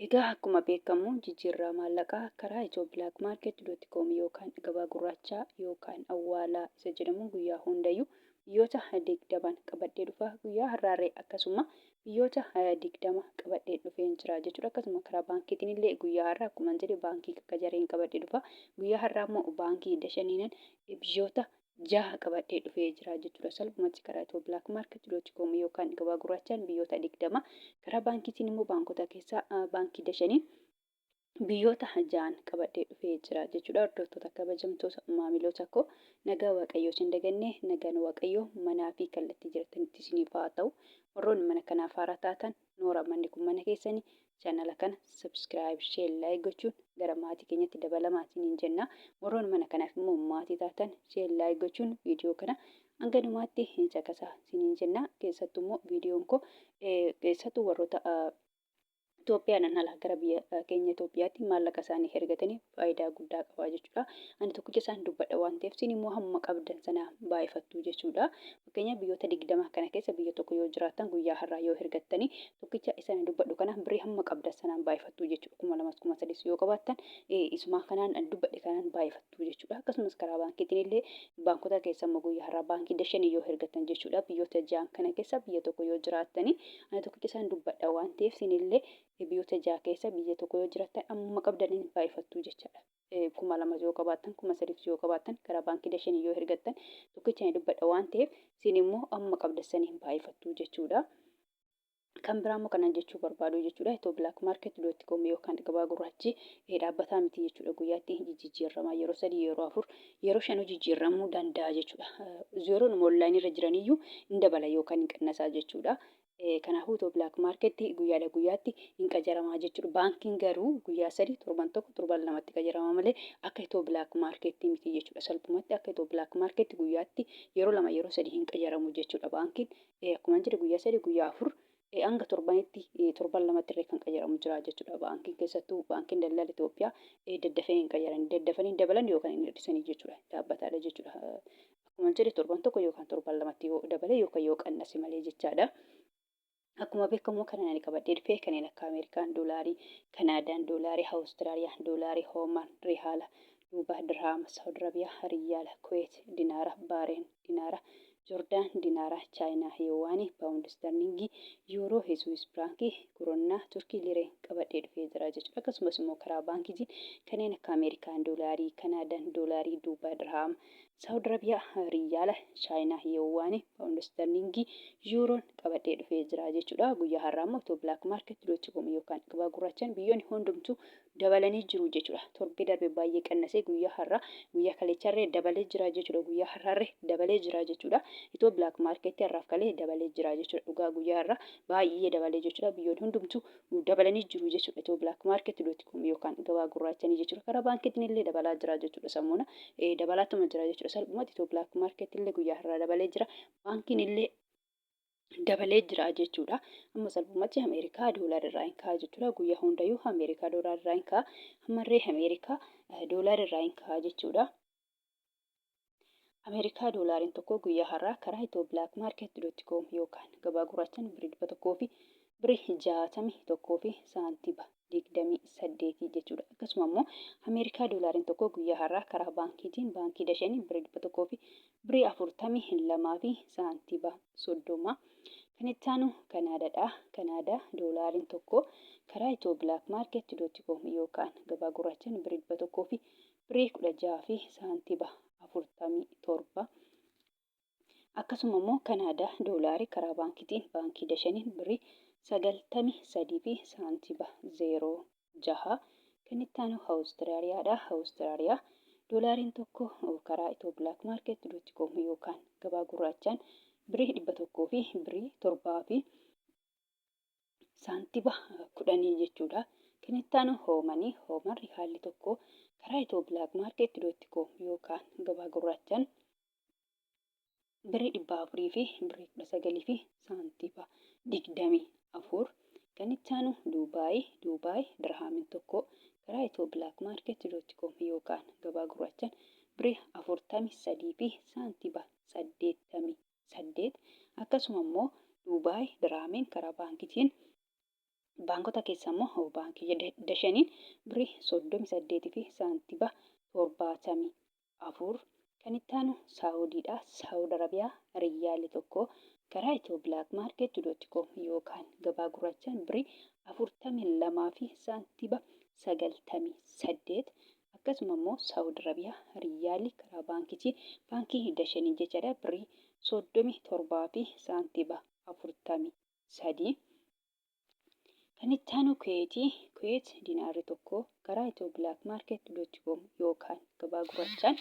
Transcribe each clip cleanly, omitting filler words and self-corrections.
Egaa akkuma beekamu jijjiirraa maallaqaa karaa ethio-blackmarket.com yookaan gabaa gurraachaa yookaan awwaalaa isa jedhamu guyyaa hundayyuu biyyoota 20n qabadhee dhufa. Guyyaa har'aarree akkasuma biyyoota 20 qabadhee dhufeen jira jechuudha. Akkasuma karaa baankiitiin illee guyyaa har'aa akkuma jedhe baankii qajareen qabadhee dhufa. Guyyaa har'aa immoo baankii Dashaniinan biyyoota jaha qabadhee dhufee jira jechuudha. Salphumatti karaa ethio-blackmarket.com yookaan gabaa gurraachaan biyyoota 20, karaa baankiitiin immoo baankota keessaa baankii Dashaniin biyyoota ja'an qabadhee dhufee jira jechuudha. Hordoftoota, kabajamtoota maamiloota koo, nagaa Waaqayyoo isin daganne, nagaan Waaqayyoo manaa fi kallattii jirtanitti isiniif haa ta'u. Warroonni mana kanaaf haaraa taatan, noora, manni kun mana keessanii, chaanala kana subscribe, share, like gochuun gara maatii keenyatti dabalamaa isiniin jenna. Warroonni mana kanaaf immoo maatii taatan, share, like gochuun viidiyoo kana hanga dhumaatti hin caqasaa isiniin jenna. Keessattuu immoo viidiyoon koo keessattuu warroota Itoophiyaadhaan ala gara biyya keenya Itoophiyaatti maallaqa isaanii ergatanii faayidaa guddaa qaba jechuudha. Ani tokkicha isaan dubbadha waan ta'eef, isin immoo hamma qabdan sana baay'ifattu jechuudha. Fakkeenyaaf, biyyoota 20 kana keessa biyya tokko yoo jiraattan, guyyaa har'aa yoo ergattanii, tokkicha isaan dubbadhu kana birrii hamma qabdan sanaan baay'ifattu jechuudha. 2000s, 3000s yoo qabaattan, isuma kanaan dubbadhe kanaan baay'ifattu jechuudha. Akkasumas karaa baankiitiin illee baankota keessa immoo guyyaa har'aa baankii Dashanii yoo ergattan jechuudha. Biyyoota ja'an kana keessa biyya tokko yoo jiraattanii, ani tokkicha isaan dubbadha waan ta'eef, isinillee biyyoota ja'a keessa biyya tokko yoo jiraattan ammuma qabdaniin baay'ifattu jechaadha. 2000 yoo qabaattan, 3000s yoo qabaattan, karaa baankii Dashanii yoo ergattan, tokkicha ani dubbadha waan ta'eef, isin immoo amma qabdassaniin baay'ifattu jechuudha. Kan biraa immoo kanan jechuu barbaadu jechuudha. Ethio Black Market .com yookaan gabaa gurraachi dhaabbataa miti jechuudha. Guyyaatti jijjiirama, yeroo sadii, yeroo afur, yeroo shanuu jijjiiramuu danda'a jechuudha. Yeroon online irra jiraniyyuu hin dabala yookaan hin qannasaa jechuudha. Kanaafuu Ethio Black Market guyyaadha guyyaatti hin qajaramaa jechuudha. Baankiin garuu guyyaa 3, torban tokko, torban lamatti qajarama malee akka Ethio Black Market miti jechuudha. Salphumatti akka Ethio Black Market guyyaatti yeroo lama, yeroo sadii hin qajaramu jechuudha. Baankiin akkuma jedhe guyyaa 3, guyyaa 4, hanga torbanitti, torban lamatti illee kan qajaramu jira jechuudha. Baankiin, keessattuu baankiin daldala Itoophiyaa, daddafee hin qajaran, daddafanii dabalan yookaan hin hir'isanii jechuudha. Dhaabbataadha jechuudha. Akkuma jedhe torban tokko yookaan torban lamatti yoo dabale yookaan yoo qannase malee jechaadha. Akkuma beekamu kan ani qabadhee dhufe kanneen akka Ameerikaan doolaarii, Kanaadaan doolaarii, Awustiraaliyaan doolaarii, Hoomaan rihaala, Duubaa dirhaama, Saawud Arabiyaa riyaala, Kuweet dinaara, Baareen dinaara, Jordaan dinaara, Chaayinaa yuwaanii, paawundi sterlingii, yuuroo, Swiss firaankii, kuronnaa, Turkii liree qabadhee dhufee jira jechuudha. Akkasumas immoo karaa baankiitiin kanneen akka Ameerikaan doolaarii, Kanaadaan doolaarii, Duubaa dirhaama, Saawud Arabiyaa riyaala, Chaayinaa yuwaanii, paawundi sterlingii, yuuroon qabadhee dhufee jira jechuudha. Guyyaa har'aa immoo Ethio Black Market .com yookaan gabaa gurraachaan biyyoonni hundumtuu dabalanii jiru jechuudha. Torbee darbe baay'ee qannasee, guyyaa har'aa, guyyaa kaleecharree dabalee jira jechuudha. Guyyaa har'aarree dabalee jira jechuudha. Ethio Black Market har'aaf kalee dabalee jira jechuudha. Dhugaa guyyaa har'aa baay'ee dabalee jechuudha. Biyyoonni hundumtuu dabalanii jiru jechuudha. Ethio Black Market .com yookaan gabaa gurraachanii jechuudha. Karaa baankiitiin illee dabalaa jira jechuudha. Sammuuna dabalaatuma jira jechuudha. Salphumatti Ethio Black Market illee guyyaa har'aa dabalee jira. Baankiin illee dabalee jira jechuudha. Amma salphumatti Ameerikaa doolaara irraa hin ka'a jechuudha. Guyyaa hundayyuu Ameerikaa doolaara irraa hin ka'a. Ammallee Ameerikaa doolaara irraa hin ka'a jechuudha. Ameerikaa doolaariin tokko guyyaa har'aa karaa Ethio Black Market .com yookaan gabaa gurraachaan birrii 100 fi birrii 61 fi saantiba 28 jechuudha. Akkasuma immoo Ameerikaa doolaariin tokko guyyaa har'aa karaa baankiitiin baankii Dashanii birrii 100 fi birrii 42 fi saantiba 30. Kan itti aanu Kanaadaadha. Kanaadaa doolaariin tokko karaa Ethio Black Market .com yookaan gabaa gurraachaan birrii 100 fi birrii 16 fi saantiba 47. Akkasuma immoo Kanaadaa doolaarii karaa baankiitiin baankii Dashaniin birrii 93 fi saantiba 06. Kan itti aanu Awustiraaliyaadha. Awustiraaliyaa doolaariin tokko karaa Ethio Black Market .com yookaan gabaa gurraachaan birrii 100 fi birrii 7 fi saantiba 10 jechuudha. Kan itti aanu Hoomanii. Hooman rihaalli tokko karaa Ethio Black Market .com yookaan gabaa gurraachaan birrii 400 fi birrii 19 fi saantiba 24. Kan itti aanu Duubaay. Duubaay dirhaamiin tokko karaa Ethio Black Market .com yookaan gabaa gurraachaan birrii 43 fi saantiba 88. Akkasuma immoo Duubaay dirhaamiin karaa baankiitiin Baankota keessa immoo baankii Dashaniin birrii 38 fi saantiba 74. Kan itti aanu Saawudiidha. Saawud Arabiyaa riyyaalli tokko karaa Itiyoo Black Market dot com yookaan gabaa gurraachaan birrii 42 fi saantiba 98. Akkasuma immoo Saawud Arabiyaa riyyaalli karaa baankichi baankii Dashaniin jechaadha birrii 37 fi saantiba 43. Kan itti aanu Kuweeti. Kuweet dinaarri tokko karaa Itiyoo Black Market dot com yookaan gabaa gurrachaan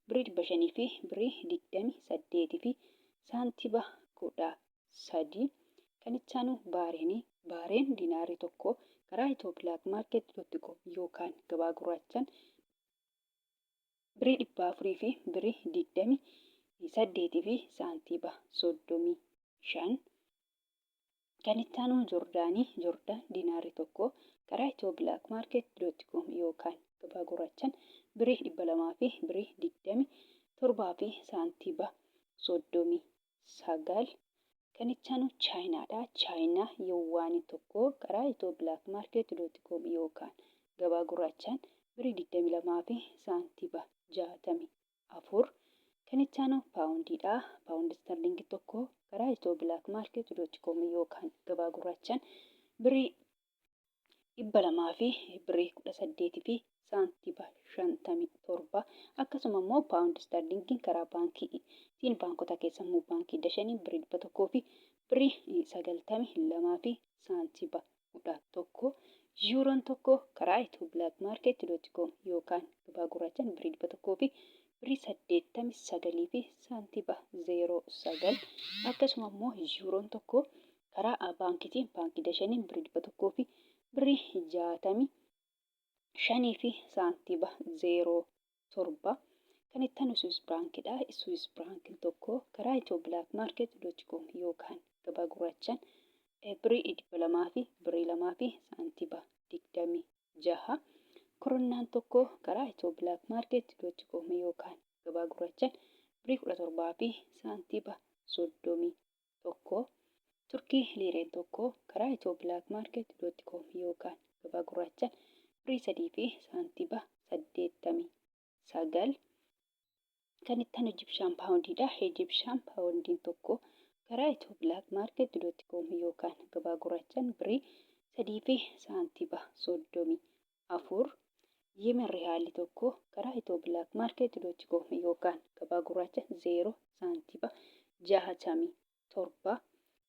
birrii 500 fi birrii 28 fi saantiba 13. Kan itti aanu Baareeni. Baareen dinaarri tokko karaa Itiyoo Black Market dot com yookaan gabaa gurraachaan birrii 400 fi birrii 28 fi saantiba 35. Kan itti aanu Jordaani. Jordaan dinaarri tokko karaa Itiyoo Black Market dot com yookaan gabaa gurraachaan birrii 200 fi birrii 27 fi saantiba 39. Kan itti aanu Chaayinaadha. Chaayinaa yuwaanii tokko karaa Itiyoo Black Market dot com yookaan gabaa gurraachaan birrii 22 fi saantiba 64. Kan itti aanu paawundiidha. Paawundi istarliingii tokko karaa Itiyoo Black Market dot com yookaan gabaa gurraachaan birrii 200 fi birrii 18 fi saantiba 57. Akkasuma immoo paawundi istarliingiin karaa baankiitiin baankota keessa immoo baankii Dashanii birrii 100 fi birrii 92 fi saantiba 11. Yuuroon tokko karaa Itiyoo Black Market dot com yookaan gabaa gurraachaan birrii 100 fi birrii 89 fi saantiba 09. Akkasuma immoo yuuroon tokko karaa baankiitiin baankii Dashaniin birrii 100 fi birrii 65 fi saantiba 07. Kan itti aanu Swiss Franc dha. Swiss Franc tokko karaa Itiyoo Black Market dot com yookaan gabaa gurraachaan birrii 200 fi birrii 2 fi saantiba 26. Koronnaan tokko karaa Itiyoo Black Market dot com yookaan gabaa gurraachaan birrii 17 fi saantiba 31. Turkii liireen tokko karaa Itiyoo Black Market dot com yookaan gabaa gurraachaan birrii 3 fi saantiba 89. Kan itti aanu Egyptian Poundiidha. Egyptian Poundiin tokko karaa Itiyoo Black Market dot com yookaan gabaa gurraachaan birrii 3 fi saantiba 34. Yemen rihaalli tokko karaa Itiyoo Black Market dot com yookaan gabaa gurraacha 0 saantiba 67.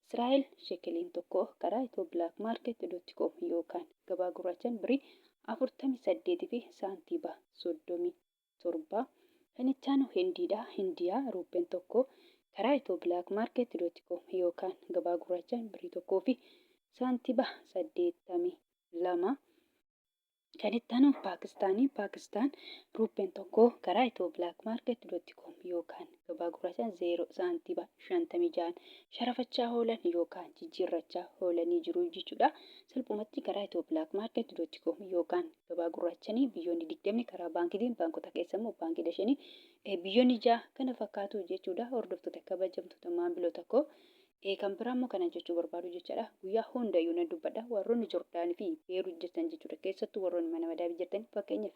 Israa'el shekeliin tokko karaa Itiyoo Black Market dot com yookaan gabaa gurraachaan birrii 48 fi saantiba 37. Kan itti aanu Hindiidha. Hindiyaa ruuppeen tokko karaa Itiyoo Black Market dot com yookaan gabaa gurraachaan birrii 1 fi saantiba 82. Kan itti aanu Paakistaanii. Paakistaan ruuppeen tokko karaa Itiyoo Black Market dot com yookaan gabaa gurraachaan 0 saantiba 56 sharafachaa oolan yookaan jijjiirrachaa oolanii jiru jechuudha. Salphumatti karaa Itiyoo Black Market dot com yookaan gabaa gurraachanii biyyoonni 20 karaa baankiitiin baankota keessa immoo baankii Dashanii biyyoonni 6 kana fakkaatu jechuudha. Hordoftoota kabajamtoota maamiloota koo Kan biraa immoo kanan jechuu barbaadu jechaadha. Guyyaa hundayyuu nan dubbadha. Warroonni Jordaanii fi Beerut jirtan jechuudha. Keessattuu warroonni mana madaabii jirtan fakkeenyaaf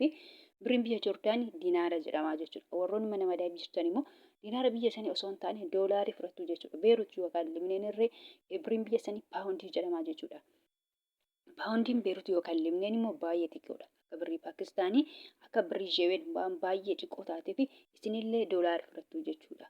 birriin biyya Jordaanii dinaara jedhama jechuudha. Warroonni mana madaabii jirtan immoo dinaara biyya sanii osoo hin taane doolaarii fudhattu jechuudha. Beerut yookaan Libneen irree birriin biyya sanii paawundii jedhama jechuudha. Paawundiin Beerut yookaan Libneen immoo baay'ee xiqqoodha. Akka birrii Paakistaanii akka birrii Jeeween waan baay'ee xiqqoo taatee fi isinillee doolaarii fudhattu jechuudha.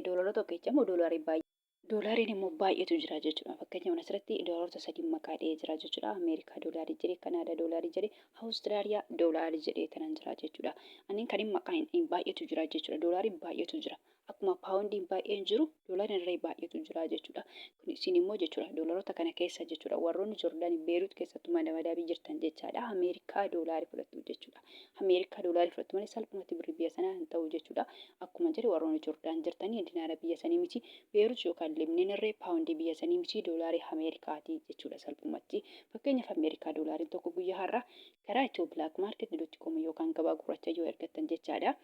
Doolaara tokkicha immoo doolaarii baay'ee. Doolaariin immoo baay'eetu jira jechuudha. Fakkeenyaaf asirratti doolaarota sadii maqaa dhahee jira jechuudha. Ameerikaa doolaarii jedhee, Kanaadaa doolaarii jedhee, Awustiraaliyaa doolaarii jedhee kanan jira jechuudha. Ani kan hin maqaa hin baay'eetu jira jechuudha. Doolaariin baay'eetu jira. Akkuma paawundiin baay'een jiru doolaariin irra baay'eetu jira jechuudha. Kun isin immoo jechuudha doolaarota kana keessa jechuudha warroonni Joordaanii Beeruut keessattuu mana madaabii jirtan jechaadha. Ameerikaa doolaarii fudhattu jechuudha. Ameerikaa doolaarii fudhattu malee salphumatti birrii biyya sanaa hin ta'u jechuudha. Akkuma jedhe warroonni Jordaan jirtanii dinaara biyya sanii miti Beerut yookaan Libneen irree paawundii biyya sanii miti doolaarii Ameerikaati jechuudha salphumatti. Fakkeenyaaf Ameerikaa doolaariin tokko guyyaa har'aa karaa Itiyoo Black Market dot com yookaan gabaa gurraacha yoo ergattan jechaadha.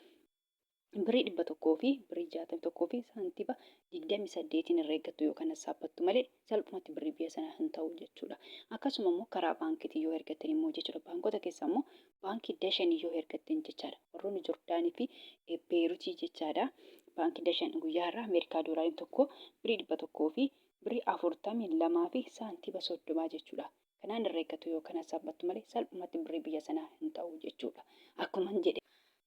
Birrii 100 fi birrii 61 fi saantiba 28n herreeggattu yookaan sassaabbattu malee salphumatti birrii biyya sanaa hin ta'u jechuudha. Akkasuma immoo karaa baankiitiin yoo ergattan immoo jechuudha. Baankota keessaa immoo baankii Dashen yoo ergattan jechaadha. Warroonni Jordaanii fi Beerutii jechaadha. Baankii Dashen guyyaa har'aa Ameerikaa doolaariin tokko birrii 100 fi birrii 42 fi saantiba 30 jechuudha. Kanaan herreeggattu yookaan sassaabbattu malee salphumatti birrii biyya sanaa hin ta'u jechuudha. Akkuman jedhe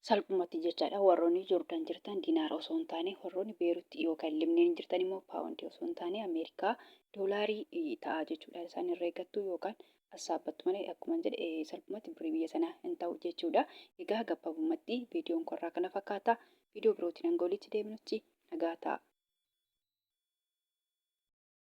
salphumatti jechaadha, warroonni Joordaan jirtan dinaara osoo hin taane, warroonni Beerutti yookaan Libneen jirtan immoo paawundii osoo hin taane Ameerikaa doolaarii ta'a jechuudha. Isaan herreeggattu yookaan sassaabbattu malee akkuman jedhe salphumatti birrii biyya sanaa hin ta'u jechuudha. Egaa gabaabumatti viidiyoon korraa kana fakkaata. Viidiyoo birootiin hanga walitti deebinutti nagaa ta'a.